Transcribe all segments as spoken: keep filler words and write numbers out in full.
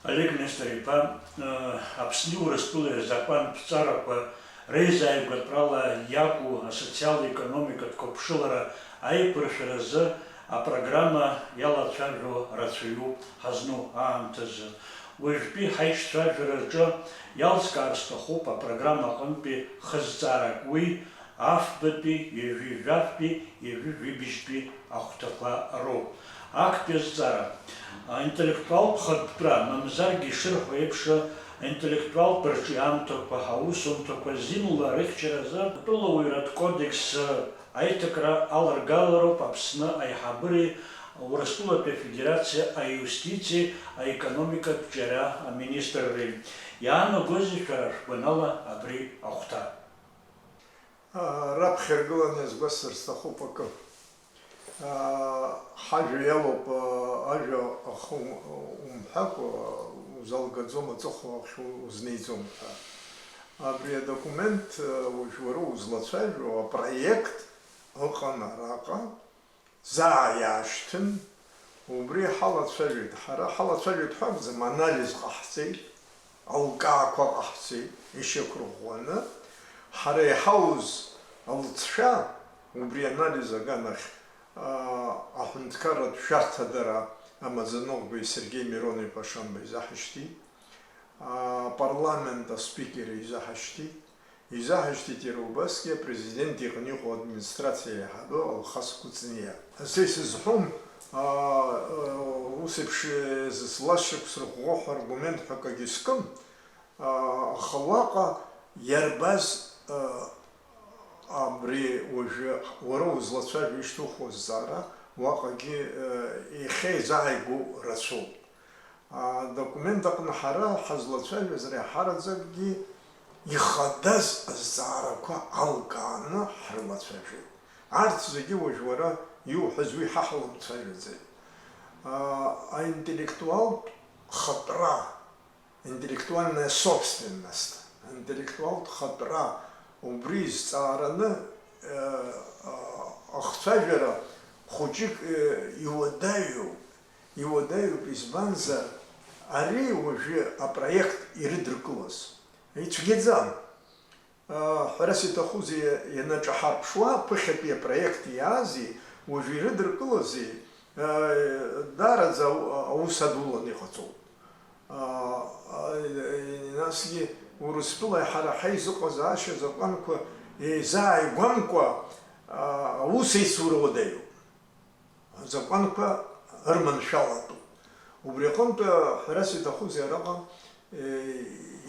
Олег Нестор-иԥа, Аԥсни Урыстәылеи рзакәанԥҵарақәа реизааигәатәрала иаку асоциал-економикатә қәыԥшылара аиқәыршәаразы апрограмма иалацәажәо рацәаҩуп ҳазну аамҭазы. Уажәтәи ҳаишьцәажәараҿы иалскаар сҭахуп апрограмма аҟынтәи хызҵаарак, уи афбатәи, ҩажәи жәафтәи, ҩажәи жәибжьтәи ахәҭақәа роуп. Актәи азҵаара. Аинтеллектуалтә хатәтәра, мамзаргьы ишырҳәо еиԥш, аинтеллектуалтә рҿиамҭақәа, аусумҭақәа зинла рыхьчаразы атәылауаҩратә кодекс аиҭакра аларгалароуп Аԥсны аиҳабыреи Урыстәылатәи Афедерациа аиустициеи аекономикатә џьара аминистрреи. Иаанагозеи шәара шәгәанала абри ахәҭа? Раԥхьа иргыланы иазгәасҭар сҭахуп акы. Ҳажәа иалоуп, ажәа ахы умҳәакәа узалгаӡом, аҵыхәа ахь узнеиӡом ҳәа. Абри адокумент, уажә уара узлацәажәо апроект ыҟан араҟа. Заа иаашьҭын, убри ҳалацәажәеит. Ҳара ҳалацәажәеит ҳәа акәӡам, анализ ҟаҳҵеит, алкаақәа ҟаҳҵеит, ишьақәырӷәӷәаны. Ҳара иҳауз алҵшәа, убри анализ аганахь, аа, аҳәынҭқарратә шәарҭадара амаӡаныҟәгаҩ Сергеи Мирон-иԥа Шамба изаҳашьҭит, апарламент аспикер изаҳашьҭит. Изаҳашьҭит иара убасгьы апрезидент иҟны иҟоу администрациа аиҳабы Алхас Кәыҵниа. Са исызҳәом, аа, ус еиԥш зыцлашьақәсырӷәӷәо ҳәа аргумент ҳәа акагьы скым, аа, аха уаҟа иарбаз, аа, абри уажәы уара узлацәажәо ишьҭухуа азҵаара уаҟагьы, аа, иахьа изааигәоу рацәоуп. Адокумент аҟны ҳара ҳазлацәажәаз реиҳараӡакгьы ихадаз азҵаарақәа алкааны ҳрылацәажәеит. Арҭ зегьы уажә уара иуҳәаз уи ҳа ҳаламцәажәаӡеит. Аинтеллектуалтә хатәра, интеллектуальная собственность, аинтеллектуалтә хатәра убри изҵаараны, ахцәажәара хәыҷык иуадаҩуп. Иуадаҩуп, избанзар, ари уажәы апроект ирыдыркылаз ицәгьаӡам. Ҳәарас иҭахузеи, ианаҿаҳарԥшуа, ԥыхьатәи апроект иаази уажәы ирыдыркылази, даараӡа ау-, аус адуланы иҟаҵоуп. Насгьы Урыстәылеи ҳара ҳаизыҟазаашьа азакәанқәа еизааигәамкәа, аусеицура уадаҩуп. Азакәанқәа ырманшәалатәуп. Убри аҟынтә, ҳәарас иҭахузеи араҟа, е,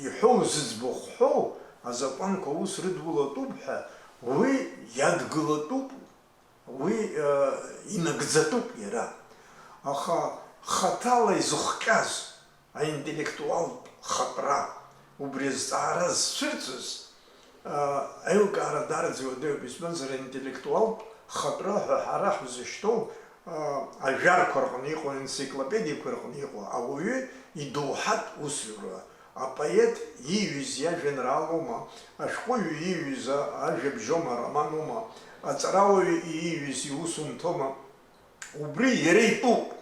иҳәоу зыӡбахә ҳәоу азакәанқәа аус рыдулатәуп ҳәа, уи иадгылатәуп, уи, е, инагӡатәуп иара. Аха хаҭала изыхҟьаз, аинтеллектуалтә хатәра, убри азҵаара зцәырҵыз, а, аилкаара дараӡа иуадаҩуп, избанзар, аинтеллектуалтә хатәра ҳәа ҳара ҳзышьҭоу, а, ажәарқәа рҟны иҟоу, аенциклопедиақәа рҟны иҟоу ауаҩы идоуҳатә усура, апоет ииҩыз иажәеинраалоума, ашәҟәыҩҩы ииҩыз ажәабжьоума, ароманума, аҵарауаҩы ииҩыз иусумҭоума, убри иара итәуп.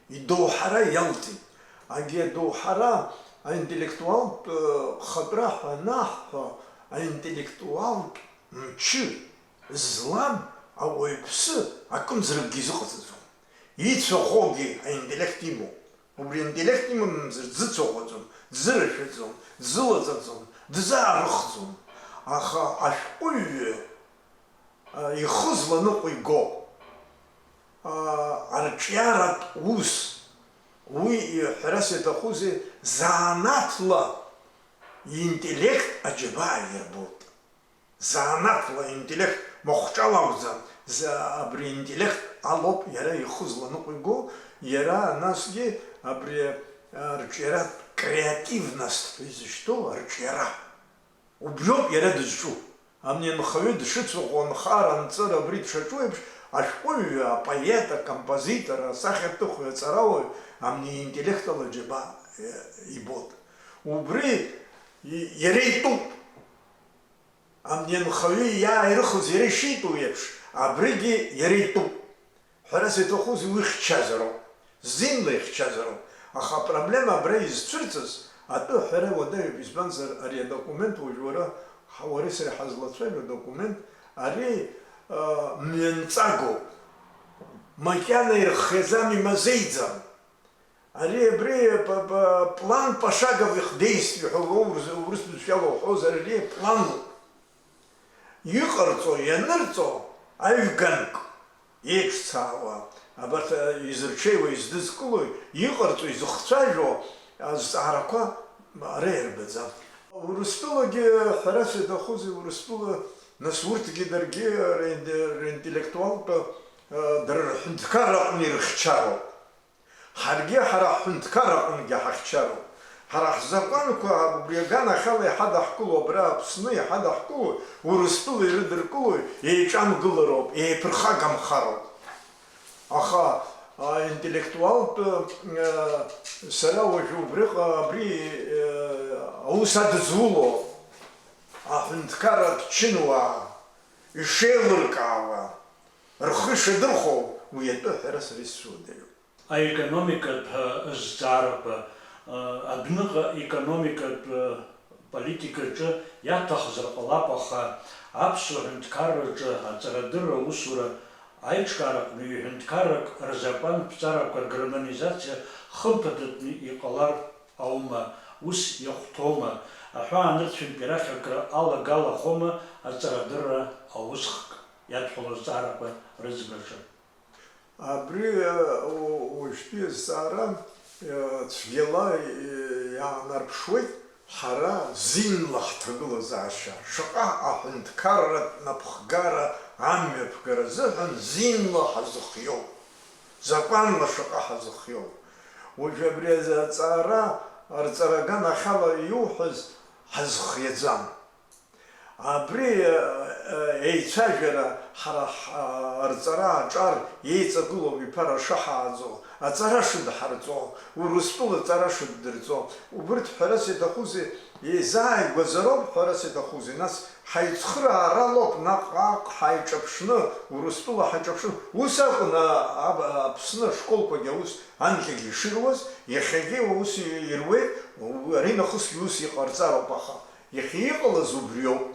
Идоуҳара иалҵит. Агьи адоуҳара аинтеллектуалтә, э, хатәра ҳәа анаҳҳәо, аинтеллектуалтә мчы злам ауаҩԥсы акымзаракгьы изыҟаҵаӡом. Ицәаӷәогьы аинтеллект имоуп. Убри аинтеллект имамзар дзыцәаӷәаӡом, дзырашәаӡом, дзылаҵаӡом, дзаарыхӡом. Аха ашәҟәыҩҩы, э, ихы зланыҟәиго, аа, арҿиаратә ус, уи, ҳәарас иаҭахузеи, занааҭла иинтеллект аџьабаа иаирбоит. Занааҭла интеллект, махәҿала акәӡам, за-, абри интеллект алоуп иара ихы зланыҟәиго, иара насгьы абри, а, рҿиаратә креативность ҳәа изышьҭоу арҿиара. Убриоуп иара дызҿу. Амни анхаҩы дшыцәаӷәо, анхара, анҵыра абри дшаҿу еиԥш, ашәҟәыҩҩы, апоет, акомпозитор, асахьаҭыхҩы, аҵарауаҩ амни иинтеллект ала џьабаа, э, ибоит. Убри и-, иара итәуп. Амни анхаҩы иааирыхыз иара ишитәу еиԥш, абригьы иара итәуп. Ҳәарас иаҭахузеи, уи хьчазароуп, зинла ихьчазароуп, Аха апроблема абра изцәырҵыз атәы аҳәара уадаҩуп, избанзар, ари адокумент уажә уара, ҳа-, уареи сареи ҳазлацәажәо адокумент, ари, а, мҩанҵагоуп, макьана ирхиаӡам, имазеиӡам. Ари абри п-, п-, план пошаговых действий ҳәа урыс, урыс бызшәала уҳәозар, ари плануп. Иҟарҵо, ианырҵо аҩганк еиҿцаауа, абарҭ, а, изырҽеиуа, издызкылои, иҟарҵо, изыхцәажәо азҵаарақәа ара ирбаӡам. Урыстәылагьы, ҳәарас иаҭахузеи, Урыстәыла, нас урҭгьы даргьы рин-, ринтеллектуалтә, а, дара рҳәынҭқарра аҟны ирыхьчароуп. Ҳаргьы ҳара ҳҳәынҭқарра аҟынгьы ҳахьчароуп. Ҳара ҳзакәанқәа убри аганахьала иҳадаҳкыло абра Аԥсны, иҳадаҳкыло Урыстәыла ирыдыркыло еиҿамгылароуп, еиԥырхагамхароуп. Аха, а, интеллектуалтә, а, сара уажәы убриҟа, абри, а, аус адызуло, аҳәынҭқарратә чынуаа ишеилыркаауа, рхы ишадырхәо, уи атәы аҳәара сара исзуадаҩуп. Аекономикатә, ы, зҵаарақәа, ы, адәныҟа економикатә, ы, политикаҿы иаҭахзар ҟалап, аха аԥсуа ҳәынҭқарраҿы аҵарадырра аусура аиҿкаараҟны ҩ-ҳәынҭқаррак рзакәан ԥҵарақәа ргармонизациа хымԥадатәны иҟалар аума, ус иахәҭоума, аҳәаанырцәынтә ирахьакра алагалахома аҵарадырра аусхк иадҳәалоу азҵаарақәа рыӡбаҿы? Абри, у-, уажәтәи азҵаара, э, цәгьала, э, иаанарԥшуеит, ҳара зинла ҳҭагылазаашьа, шаҟа аҳәынҭқарратә напхгара амҩаԥгара азыҳәан зинла ҳазыхиоу, закәанла шаҟа ҳазыхиоу. Уажәы абри азҵаара арҵара аганахьала иуҳәаз ҳазхиаӡам. Абри, э, э, еицәажәара ҳара ҳ-, арҵара аҿар еиҵагылоу иԥара шаҳааӡо, аҵара шыдҳарҵо, Урыстәыла аҵара шыддырҵо, убырҭ, ҳәарас иаҭахузеи, еизааигәазароуп, ҳәарас иаҭахузеи, нас ҳаицхыраара лоуп, наҟ-ааҟ ҳаиҿаԥшны, Урыстәыла ҳаиҿаԥшны, ус акәын, а, аб-, Аԥсны ашколқәагьы аус анкьагьы ишыруаз, иахьагьы ус ируеит, у-, аринахысгьы ус иҟарҵароуп, аха иахьа иҟалаз убриоуп.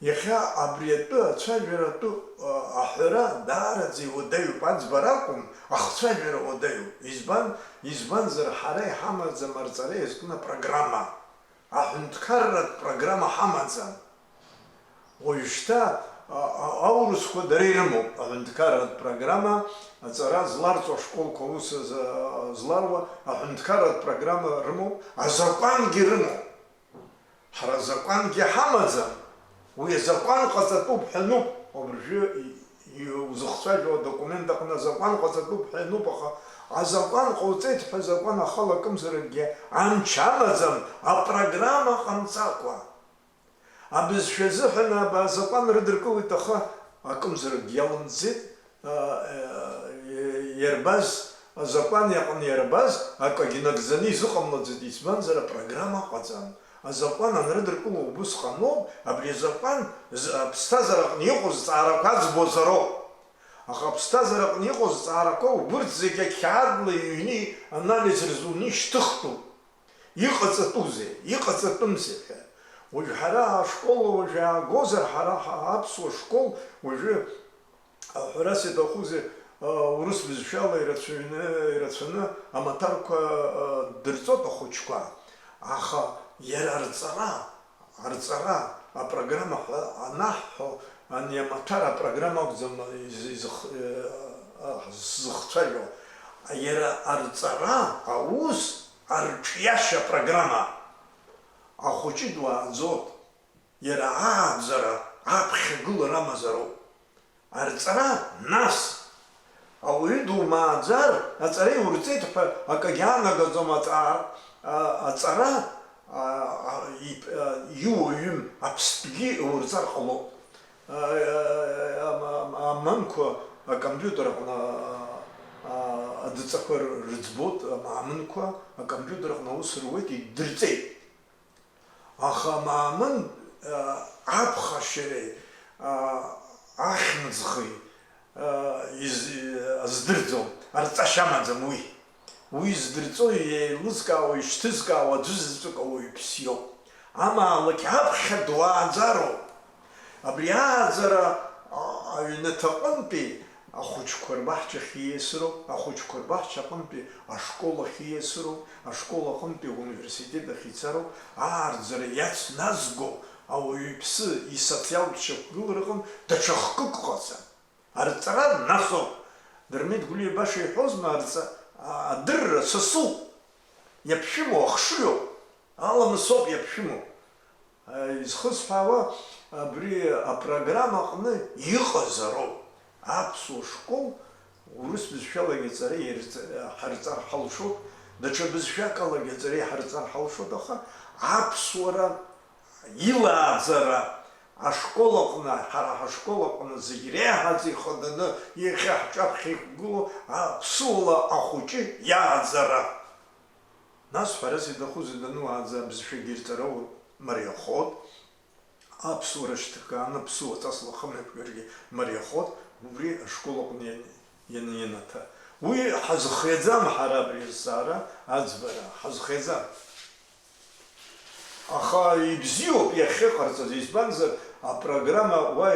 Иахьа абри атәы, ацәажәара атәы, а, аҳәара даараӡа иуадаҩуп, аӡбара акәым, ахцәажәара уадаҩуп. Избан, избанзар, ҳара иҳамаӡам арҵара иазкны апрограмма, аҳәынҭқарратә программа ҳамаӡам. Уажәшьҭа, а, а, аурысқәа дара ирымоуп аҳәынҭқарратә программа, аҵара зларҵо ашколқәа аус з-, зларуа аҳәынҭқарратә программа рымоуп, азакәангьы рымоуп. Ҳара азакәангьы ҳамаӡам. Уи азакәан ҟаҵатәуп ҳәа ануп, уажәы и-, и-, узыхцәажәо адокумент аҟны азакәан ҟаҵатәуп ҳәа ануп, аха азакәан ҟауҵеит ҳәа азакәан ахала акымзаракгьы амч амаӡам, апрограмма ҟамҵакәа. Абызшәа азыҳәан аба-, азакәан рыдыркылеит, аха акымзаракгьы иалымҵӡеит. А, а, иарбаз, азакәан иаҟны иарбаз акагьы нагӡаны изыҟамлаӡеит, избанзар, апрограмма ыҟаӡам. Азакәан анрыдыркыло убысҟаноуп, абри азакәан з-, аԥсҭазаараҟны иҟоу зҵаарақәа аӡбозароуп. Аха аԥсҭазаараҟны иҟоу зҵаарақәа убырҭ зегьы ақьаадла иҩны анализ рзуны ишьҭыхтәуп. Иҟаҵатәузеи, иҟаҵатәымзеи ҳәа. Уажә ҳара ашкол уажә иаагозар, ҳара ҳа-, аԥсуа школ уажәы, а, ҳәарас иаҭахузеи, а, урыс бызшәала ирацәаҩны, ирацәаны амаҭәарқәа, а, дырҵоит ахәыҷқәа. Аха иара арҵара, арҵара апрограмма ҳәа анаҳҳәо, ани амаҭәар апрограмма акәӡам из-, изых-, э, а, зыхцәажәо. Иара арҵара аус, арҿиашьа программа ахәыҷы дуааӡоуп. Иара ааӡара, аԥхьагылара амазароуп. Арҵара, нас, ауаҩы думааӡар, аҵара иурҵеит ҳәа акагьы аанагаӡом, аҵаа-, а-, аҵара, а, а, ип-, а, иуаҩым аԥстәгьы иурҵар ҟалоуп. А, а, а, а, амаамынқәа акомпиутер аҟны, а, а, адҵақәа рыӡбоит, амаамынқәа акомпиутер аҟны аус руеит, иддырҵеит. Аха амаамын, а, аԥхашьареи, а, ахьымӡӷи, а, из-, аздырӡом, арҵашьа амаӡам уи. Уи здырҵо, еилызкаауа, ишьҭызкаауа аӡәы заҵәык ауаҩԥс иоуп. Амаалықь аԥхьа дуааӡароуп. Абри ааӡара, а, аҩнаҭаҟынтәи ахәыҷқәа рбаҳчахь ииасыроуп, ахәыҷқәа рбаҳчаҟынтәи ашкол ахь ииасыроуп, ашкол аҟынтәи ауниверситет ахь ицароуп, ааӡара иацназго ауаҩԥсы исоциалтә шьақәгылараҟын даҽа хкык ҟаҵан. Арҵара насоуп. Дырмит Гәлиа баша иҳәозма, арҵа-, а-, адырра сасуп. Иаԥшәымоу ахшыҩоуп. Аламысоуп иаԥшәымоу. А, изхысҳәаауа, абри апрограмма аҟны иҟазароуп. Аԥсуа школ урыс бызшәалагьы аҵара ирҵ-, ҳарҵар ҳалшоит, даҽа бызшәагалагьы аҵара иҳарҵар ҳалшоит, аха аԥсуара илааӡара ашкол аҟны, ҳара ҳашкол аҟны зегь реиҳа ихаданы иахьа ҳҿаԥхьа иқәгылоу аԥсуала ахәыҷы иааӡара. Нас ҳәарас иаҭахузеи, дануааӡа абызшәагьы ирҵара мариахоит, аԥсуара шьҭыркааны аԥсуа ҵасла ахымҩаԥгаргьы мариахоит, убри ашкол аҟны иан-, иан-, ианаҭа. Уи ҳазхиаӡам ҳара абри азҵаара аӡбара, ҳазхиаӡам. Аха ибзиоуп иахьыҟарҵаз, избанзар, апрограмма уа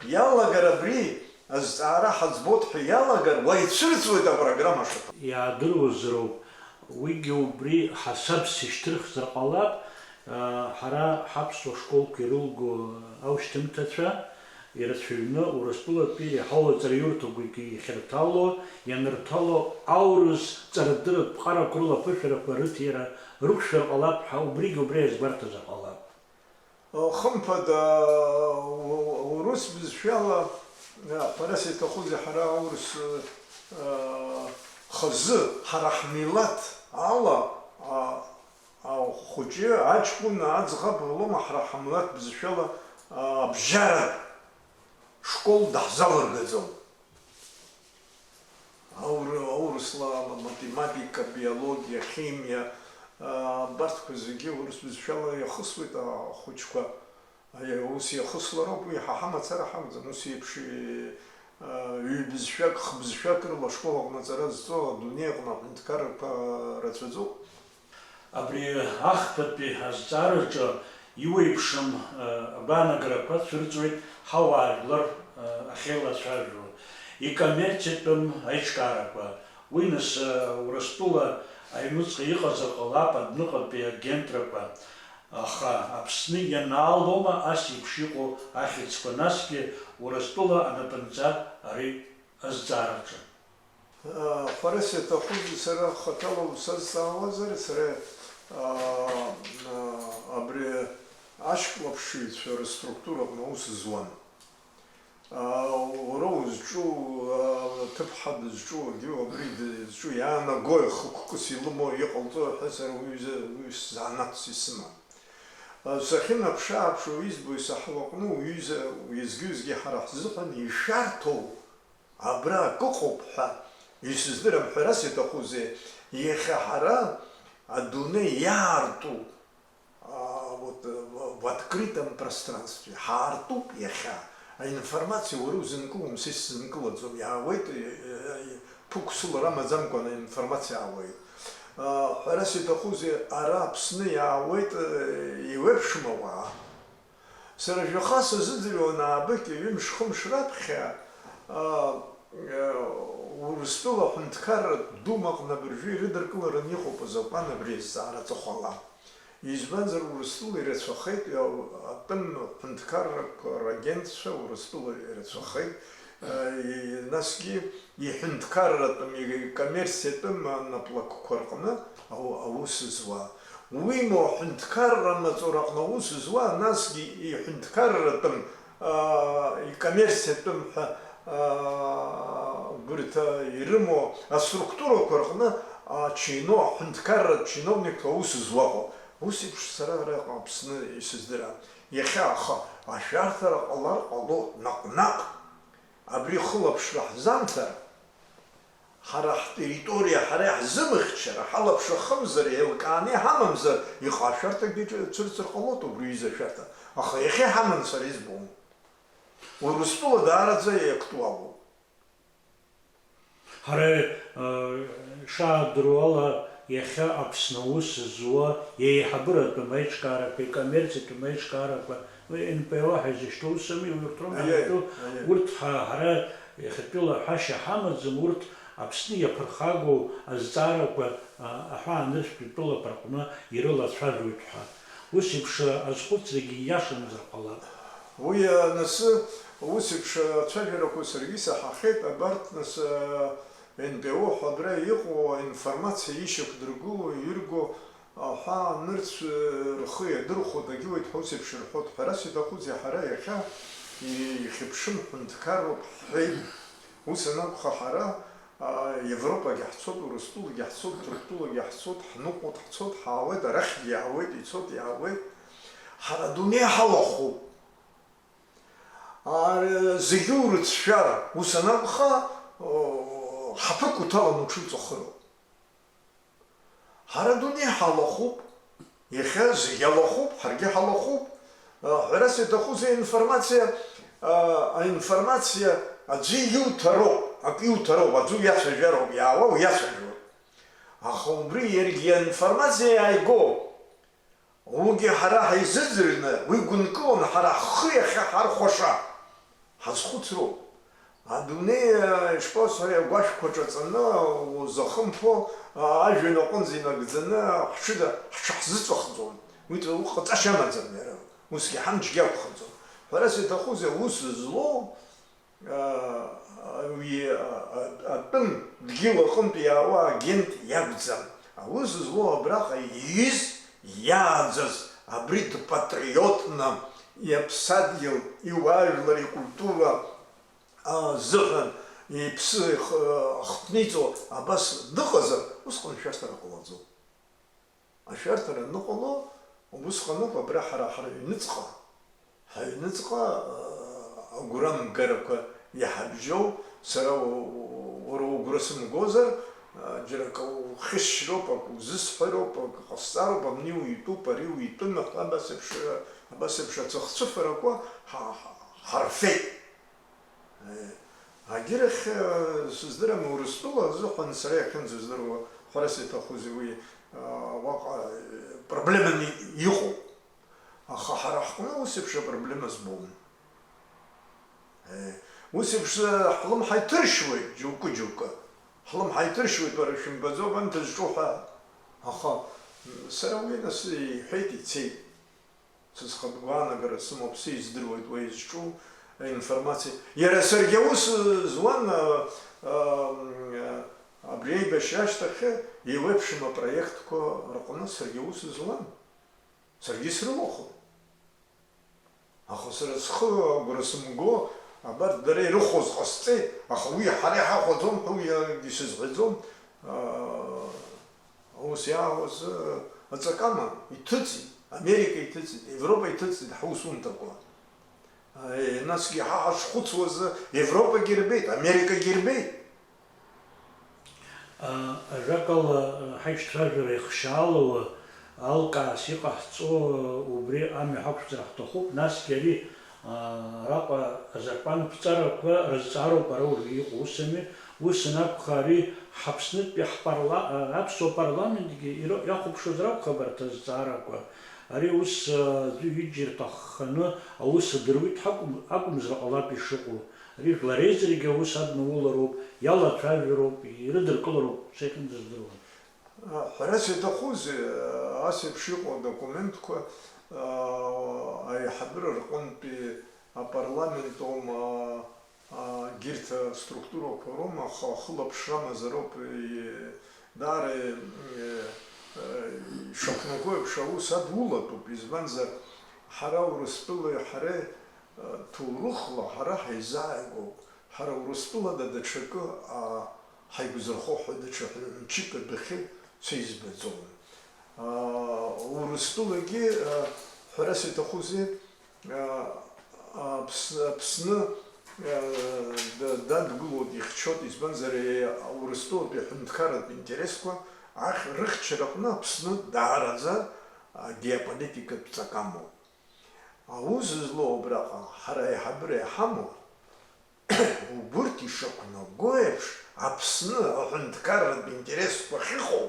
иалагар абри азҵаара ҳаӡбоит ҳәа иалагар, уа ицәырҵуеит апрограмма шаҭаху. Иаадыруазароуп, уигьы убри ҳасабс ишьҭырхзар ҟалап, ҳара ҳаԥсуа школқәа ирылго аушьҭымҭацәа ирацәаҩны Урыстәылатәи иаҳауа аҵараиурҭақәагьы иахьырҭало, ианырҭало аурыс ҵарадырратә ԥҟарақәа рыла аԥышәарақәа рыҭира рықәшәар ҟалап ҳәа убригьы убри иазгәарҭазар ҟалап. Хымԥада, у-, урыс бызшәала, ҳәарас иаҭахузеи, ҳара аурыс, э, хазы, ҳара ҳмилаҭ ала, а, ахәыҷы, аҷкәын, аӡӷаб лоума ҳара ҳмилаҭ бызшәала, а, абжьаратә школ даҳзалыргаӡом. Аур-, аурысла, математика, биологиа, химиа, а, абарҭқәа зегьы урыс бызшәала иахысуеит ахәыҷқәа. Аиеи, ус иахыслароуп, уи ҳа ҳамацара ҳакәӡам, ус еиԥш, а, ҩ-бызшәак, х-бызшәак рыла ашкол аҟны аҵара зҵо адунеи аҟны аҳәынҭқаррақәа рацәаӡоуп. Абри ахԥатәи азҵаараҿы иуеиԥшым, э, агәаанагарақәа цәырҵуеит ҳауаажәлар, э, ахьеилацәажәо, икоммерциатәым аиҿкаарақәа, уи нас, э, Урыстәыла аҩныҵҟа иҟазар ҟалап адәныҟатәи агентрақәа, аха Аԥсны ианаалома ас еиԥш иҟоу ахьӡқәа, насгьы Урыстәыла анапынҵа ари азҵаараҿы? Ҳәарас иаҭахузеи, сара хаҭала усазҵаауазар, сара, аа, аа, абри ашьклаԥшыҩцәа рыструктураҟны аус зуан. Аа, уара узҿу, аа, ҭыԥҳа дызҿу, агьу абри дызҿу, иаанагои, хықәкыс илымоу, иҟалҵои ҳәа сара уи изы, уи сзанааҭс исымам. Сахьынаԥшы-ааԥшуа избо исаҳауа аҟны уҩыза, уеизгьы-уеизгьы ҳара ҳзыҳәан ишәарҭоу абра акы ыҟоуп ҳәа исыздырам, ҳәарас иаҭахузеи, иахьа ҳара адунеи иаарту, а, вот, э, в открытом пространстве ҳаартуп иахьа, аинформациа уара узынкылом, са исзынкылаӡом, иаауеит, э, э, ԥықәсылара амаӡамкәан аинформациа аауеит. А, ҳәарас иаҭахузеи, ара Аԥсны иаауеит, э, еиуеиԥшым ауаа. Сара жәаха сазыӡырҩуан аабыкьа ҩымш-хымш раԥхьа, а, а, Урыстәыла аҳәынҭқарратә Думаҟны абыржәы ирыдыркылараны иҟоуп азакәан абри азҵаара аҵыхәала. Избанзар, Урыстәыла ирацәахеит, а, атәым ҳәынҭқаррақәа рагентцәа Урыстәыла ирацәахеит, а, и-, насгьы иҳәынҭқарратәым, икоммерциатәым анаплакқәа рҟны ау-, аус зуа. Уимоу, аҳәынҭқарра амаҵура аҟны аус зуа, насгьы иҳәынҭқарратәым, аа, икоммерциатәым ҳәа, аа, гәырҭа ирымоу аструктурақәа рҟны ачино-, аҳәынҭқарратә чиновникқәа аус зуа ыҟоуп. Ус еиԥш сара араҟа Аԥсны исыздырам. Иахьа, аха, ашәарҭара ҟалар ҟалоит наҟ-наҟ. Абри хылаԥшра ҳзамҭар, ҳара ҳтерриториа ҳара иаҳзымыхьчар, ҳалаԥш ахымзар, еилкааны иҳамамзар, иҟашәарҭакгьы цәырҵыр ҟалоит убри аҩыза ашәарҭа. Аха иахьа иҳаманы сара избом. Урыстәыла даараӡа иактуалуп. Ҳара, э, ишаадыруа ала, иахьа Аԥсны аус зуа еиҳабыратәым аиҿкаарақәеи коммерциатәым аиҿкаарақәа, уи Н П О ҳәа изышьҭоу усами, урҭ роума Аиеи, ҳәа изышьҭоу, аиеи. Урҭ ҳа-, ҳара иахьатәиала ҳәашьа ҳамаӡам, урҭ Аԥсны иаԥырхагоу азҵаарақәа, а, аҳәаанырцәтәи тәылақәа рҟны ирылацәажәоит ҳәа. Ус еиԥш азхәыцрагьы ииашамзар ҟалап. Уи, а, нас, ус еиԥш ацәажәарақәа саргьы исаҳахьеит, абарҭ, нас, а, Н П О ҳәа абра иҟоу аинформациа ишьақәдыргыло, ирго аҳәаанырцә рхы иадырхәоит, агьуеит ҳәа ус еиԥш рҳәоит. Ҳәарас иҭахузеи, ҳара иахьа ихьыԥшым ҳәынҭқарроуп ҳҳәеит. Ус анакәха, ҳара, а, Европагьы ҳцоит, Урыстәылагьы ҳцоит, Ҭырқәтәылагьы ҳцоит, ҳныҟәоит, ҳцоит, ҳаауеит, арахьгьы иаауеит, ицоит, иаауеит. Ҳара адунеи ҳалахәуп. Ар-, зегьы урыцәшәар, ус анакәха, о, ҳаԥыкәҭалан уҽуҵәахыроуп. Ҳара адунеи ҳалахәуп, иахьа зегьы алахәуп, ҳаргьы ҳалахәуп. Ҳәарас иаҭахузеи, аинформациа, а, аинформациа аӡәы иуҭароуп, акы иуҭароуп, аӡәы уиацәажәароуп, иаауа уиацәажәоит. Аха убри иаргьы аинформациа иааигоуп. Уигьы ҳара ҳаизыӡырҩны, уи гәынкылан ҳара ҳхы иахьа ҳархәаша ҳазхәыцроуп. Адунеи, ишԥасҳәари, агәашәқәа ҿаҵаны, узахымԥо, ажәҩан аҟынӡа инагӡаны ҳҽыда-, ҳҽаҳзыҵәахӡом. Уи ҟаҵашьа амаӡам иара, усгьы ҳамчгьы акәхаӡом. Ҳәарас иаҭахузеи, аус злоу, а, уи, а, а, атәым дгьыл аҟынтә иаауа агент иакәӡам. Аус злоу абраҟа ииз, иааӡаз, абри дпатриотны, иаԥсадгьыл, иуаажәлар, икультура азыҳәан иԥсы ихы-, ахҭниҵо абас дыҟазар, усҟан шәарҭара ҟалаӡом. Ашәарҭара аныҟало, убысҟаноуп абра ҳара ҳаҩныҵҟа, ҳаҩныҵҟа, а, агәрамгарақәа иҳабжьоу, сара у-, у-, уара угәра сымгозар, а, џьара акы ухьысшьроуп, акы узысҳәароуп, акы ҟасҵароуп, абни уитәуп, ари уитәым, абас еиԥш, абас еиԥш ацәыхцәыфарақәа ҳа-, ҳа-, ҳарфеит. Агьырахь, э, сыздырам, Урыстәыла азыҳәан сара иахьынӡаздыруа, ҳәарас иаҭахузеи уи, э, уаҟа, э, проблеманы иҟоуп. Аха ҳара ҳҟны ус еиԥш апроблема збом. Э, ус еиԥш, э, ҳлымҳа иҭыршьуеит џьоукы-џьоукы. Ҳлымҳа иҭыршьуеит, уара шәымбаӡои абанҭ зҿу ҳәа. Аха, м, сара уи нас иҳәеит, ицеит. Са схатә гәаанагара сымоуп, сиздыруеит уи зҿу аинформациа. Иара саргьы аус зуан, а, а, абри аибашьра ашьҭахь еиуеиԥшым апроектқәа рҟны саргьы аус зуан. Саргьы срылахәын. Аха сара схы агәра сымго, абарҭ дара ирыхәоз ҟасҵеит, аха уи ҳара иҳахәаӡом ҳәа уи акгьы сызҳәаӡом. А, Аус иаауаз, э, аҵакама иҭыҵит, Америка иҭыҵит, Европа иҭыҵит ҳусумҭақәа. Э, насгьы ҳа ҳашхәыцуаз Европагьы ирбеит, Америкагьы ирбеит. А, ажәакала, ҳаиҿцәажәара ихшьаалауа, алкаас иҟаҳҵо, убри амҩа ҳақәҵара ҳҭахуп, насгьы ари Араҟа азакәанԥҵарақәа рызҵаароуп ара уажәы иҟоу, усами? Ус анакәха, ари ҳАԥснытәи ҳпарла-, аԥсуа парламентгьы иро-, иахәаԥшуазар акәхап арҭ азҵаарақәа. Ари ус, аӡәы ҩыџьа ирҭахханы аус адыруеит ҳакәым-, акәымзар ҟалап ишыҟоу. Ари жәлар реизарагьы аус аднаулароуп, иалацәажәароуп, ирыдыркылароуп, са иахьынӡаздыруа. Ҳәарас иаҭахузеи, ас еиԥш иҟоу адокументқәа, аиҳабыра рҟынтәи апарламент аума, егьырҭ аструктурақәа роума, аха ахылаԥшра амазароуп, даара ишақәнаго еиԥш аус адулатәуп, избанзар, ҳара Урыстәылеи ҳареи, ҭоурыхла ҳара ҳаизааигәоуп, ҳара Урыстәылада даҽакы, ҳаигәазырхо ҳәа даҽа мчык адәахьы са избаӡом. Урыстәылагьы, ҳәарас иаҭахузеи, Аԥс-, Аԥсны, да-, дадгылоит, ихьчоит, избанзар, Урыстәылатәи аҳәынҭқарратә интересқәа ахь рыхьчараҟны Аԥсны даараӡа агеополитикатә ҵак амоуп. Аус злоу абраҟа ҳара аиҳабыра иҳамоу, Убырҭ ишақәнаго еиԥш, Аԥсны аҳәынҭқарратә интересқәа ахьыҟоу,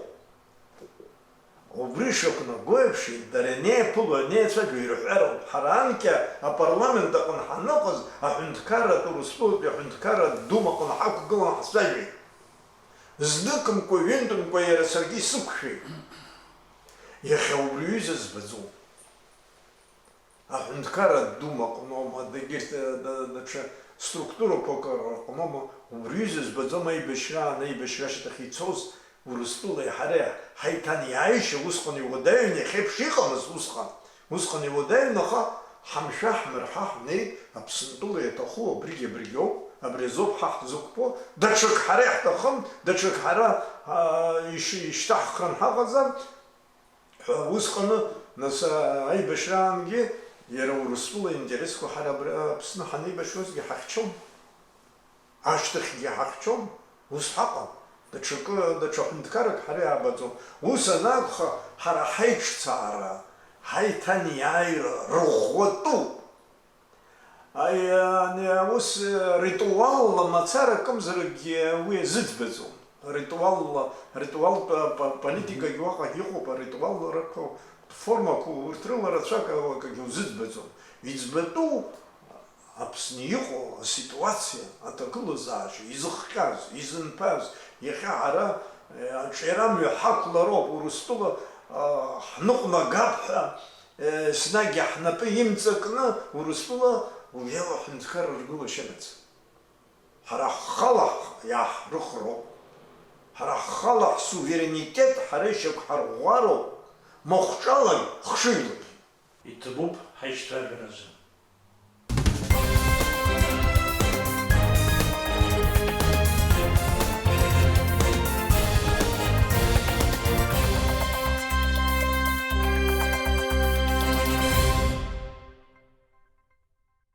убри ишақәнаго еиԥш, дара инеиԥыло, инеицәажәо ирҳәароуп. Ҳара анкьа апарламент аҟны ҳаныҟаз, аҳәынҭқарратә, Урыстәылатәи аҳәынҭқарратә Думаҟны ҳақәгылан ҳцәажәеит. Зныкымкәа, ҩынтәымкәа иара саргьы исықәшәеит. Иахьа убри ҩыза збаӡом. Аҳәынҭқарратә Дума аҟноума, дагьырҭ-, да-, даҽа структурақәак рҟноума, убри ҩыза збаӡом аибашьраан, аибашьра ашьҭахь ицоз Урыстәылеи ҳареи ҳаиҭанеиааишьа усҟан иуадаҩын, иахьеиԥш иҟамызт усҟан. Усҟан иуадаҩын, аха ҳамшәа-ҳмырҳа ҳнеит, Аԥсынтәыла иаҭаху абригь абригьоуп, абри азоуп ҳа ҳзықәԥо, даҽак ҳара иаҳҭахым, даҽак ҳара, аа, иш-, ишьҭаҳхран ҳаҟаӡам. Ҳәа усҟаны, нас, аибашьраангьы иара Урыстәыла интересқәа ҳара абра Аԥсны ҳанеибашьуазгьы ҳахьчон. Ашьҭахьгьы ҳахьчон, ус ҳаҟан. Даҽакы, даҽа ҳәынҭқаррак ҳара иаабаӡом. Ус анакәха, ҳара ҳаиҿцаара, ҳаиҭанеиааира рӷәӷәатәуп. Аи, ани аус, э, ритуалла мацара акымзаракгьы уи зыӡбаӡом. Ритуалла, ритуалтә, а, по-, политикагьы уаҟагь ыҟоуп, аритуалрақәа, формақәа урҭ рыла рацәак акагьы узыӡбаӡом. Иӡбатәу Аԥсны иҟоу аситуациа, аҭагылазаашьа, изыхҟьаз, изынԥаз, иахьа ҳара, э, аҿиарамҩа ҳақәлароуп, Урыстәыла, а, ҳныҟәнагап ҳәа, Еснагь ҳнапы имҵакны Урыстәыла убриала ҳәынҭқарра ргәылашьагац. Ҳара ҳхала иаҳрыхроуп. Ҳара ҳхала ҳсуверенитет ҳара ишьақәҳарӷәӷәароуп, махәҿалагь хшыҩлагь. Иҭабуп ҳаицәажәаразы.